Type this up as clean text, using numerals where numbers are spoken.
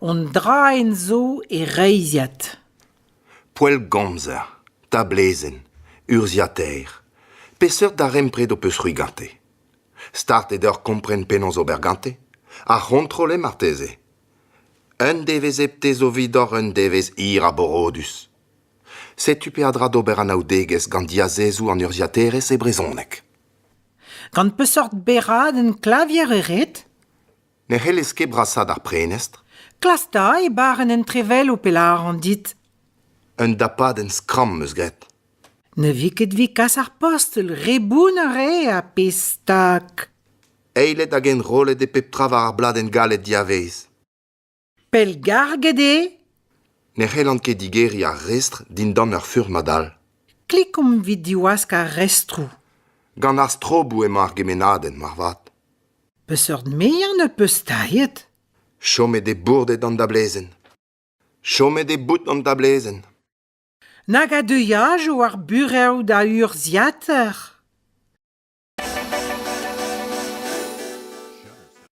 Hon draen zo e reizhiad. Poellgomzer, tablezenn, urzhiataer. Peseurt darempred ho peus-c'hwi gante ? Start eo deoc'h kompren penaos ober gante ? Ar c'hontrol eo marteze ? Un devezh hepte zo evidoc'h un devezh hir ha borodus. Setu peadra d'ober anaoudegezh gant diazezoù an urzhiataerezh e brezhoneg. Gant peseurt berradenn klavier e ret ? Ne c'hellez ket brasaat ar prenestr ? Klask 'ta e barrenn entrevel o pellâran dit. Un dapadenn skramm 'm eus graet. Ne vi ket evit kas ar postel, re bounner eo ha pezh stag. Eilet hag enrollet eo pep tra war ar bladenn galet diavaez. Pellgarget eo ? Ne c'hellan ket digeriñ ar restr dindan ur furmad all. Klikomp evit diwask ar restroù. Gant ar stroboù emañ ar gemennadenn moarvat. Peseurt meilh ho peus staliet ? Chomet eo bourdet an dablezenn. Chomet eo bout an dablezenn. Nag a deuiajoù ar burev da urzhiataer !